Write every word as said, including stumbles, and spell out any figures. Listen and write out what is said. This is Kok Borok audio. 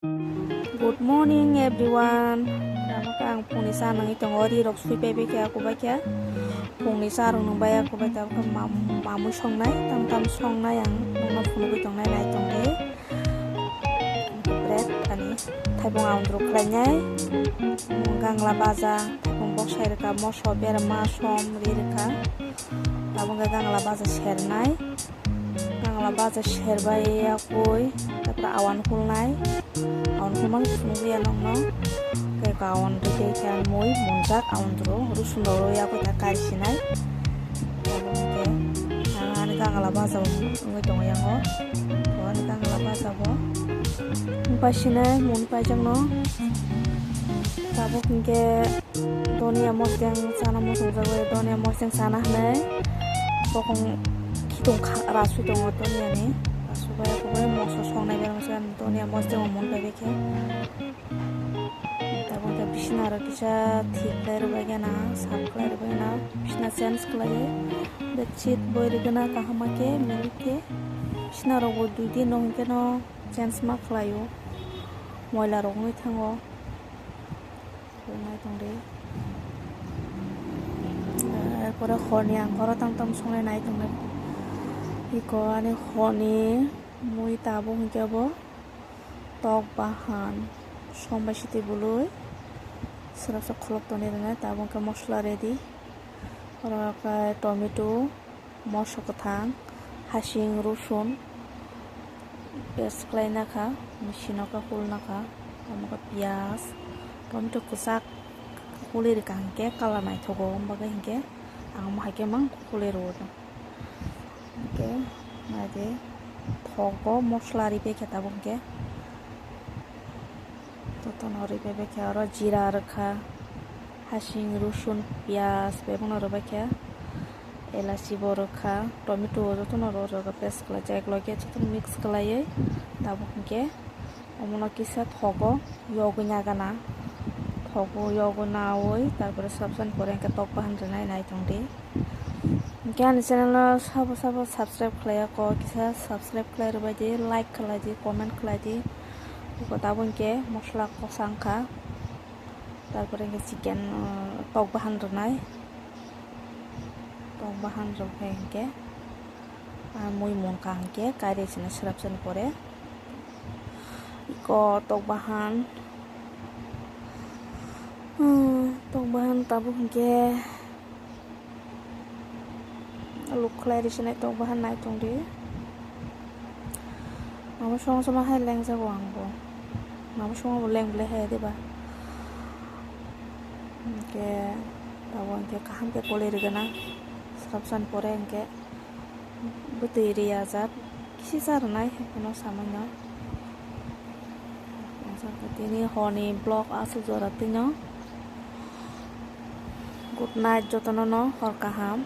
Good morning everyone. Tamo khe ang phungni cha nangwi tongo, ri rok sui pai bai khe, aku bai khe. Phungni cha rok nung bai aku bai, tamo khe mam-, mamui songnai, tam tam songnai ang nokno phunugwi tongnai, nai tongdi. Bread ani thaipung aundru khlainai, gangla baja, thaipung bok sai rwkha, moso berma som ri rwkha, abo wngkha gangla baja sernai. Gangla baja serbai yakui, taphore awan hulnai, awan hulmani phunugwi ya nokno, tei awan rwgwi khe mui munjak, awan rw, rusun rw yakui ta kaisinai. Abo hwnkhe ang ani gangla baja wngwi tongo yango, bo ani gangla baja bo wng paisinai, mui paijakno tabuk hwnkhe. Donia mosdeng chana muchungjagwi, donia mosdeng chana hinwi bokong khitung kha-, rasui tongo doniani. Rasui bai kubui moso songnai berma se donia mosdeng o mun bai khe. Tabuk khe bisna rok kisa thik khlai rwbai gana, sap khlai rwbai gana, bisna change khlaiwi bedsheet boi rwgana kaham khe milik khe. Bisna rok bo dui din rok hwnkhe no change ma khlaio, moila rok wngwi thango. Nai tongdi. Erpore horni ang oro tang tang songnai nai tongnai. Iko ani horni mui tabuk hwnkhe bo tok bahan som bai sitwi bului. Swrapsa kholop tonwi rwnai, tabuk hwnkhe mosla ready. Oro khe tomato. Moso kwthang, hasing, rosun paste khlai nakha, machine o khe hul nakha, omo khe piyaj, tomato kwchak huli rwkha hinkhe colour naithogo, omo bagwi hinkhe ang omo hai khe mang huli rwo. Hinkhe naidi thogo mosla ri bai khe tabuk hinkhe. Jotono rwbai bai khe oro jira rwkha, hasing, rosun, piyaj bebakno rwbai khe, elachi bo rwkha, tomato jotono rw rwkha paste khlaijak, logi jotono mix khlaiwi tabuk hinkhe omono kisa thogo yogwi nagana, thogo yogwi nawi tarpore swrapsani pore hinkhe tok bahan rwnai nai tongdi. Hinkhe ani channel no sabo sabo subscribe khlaiya kok kisa subscribe khlai rwbai di, like khlai di, comment khlai di. Iko tabuk hinkhe mosla kosa wngkha, tarpore hinkhe chicken, uh, tok bahan rwnai, tok bahan rwkhe hinkhe, ah, mui munkha hinkhe kairwi chini swrapsani pore. Iko tok bahan, hmm, tok bahan tabuk hinkhe. Luk khlai rwsinai tok bahan nai tongdi. Mama song sama hai lengjago ang bo. Mama song bo leng belai hai diba. Hinkhe tabuk hinkhe kaham khe koli rwgana. Swrapsani pore hinkhe bwtwi riyajak. Kisi cha rwnai hwnkhe no samano. Tini horni vlog aswk jora twino. Good night jotono no, hor kaham.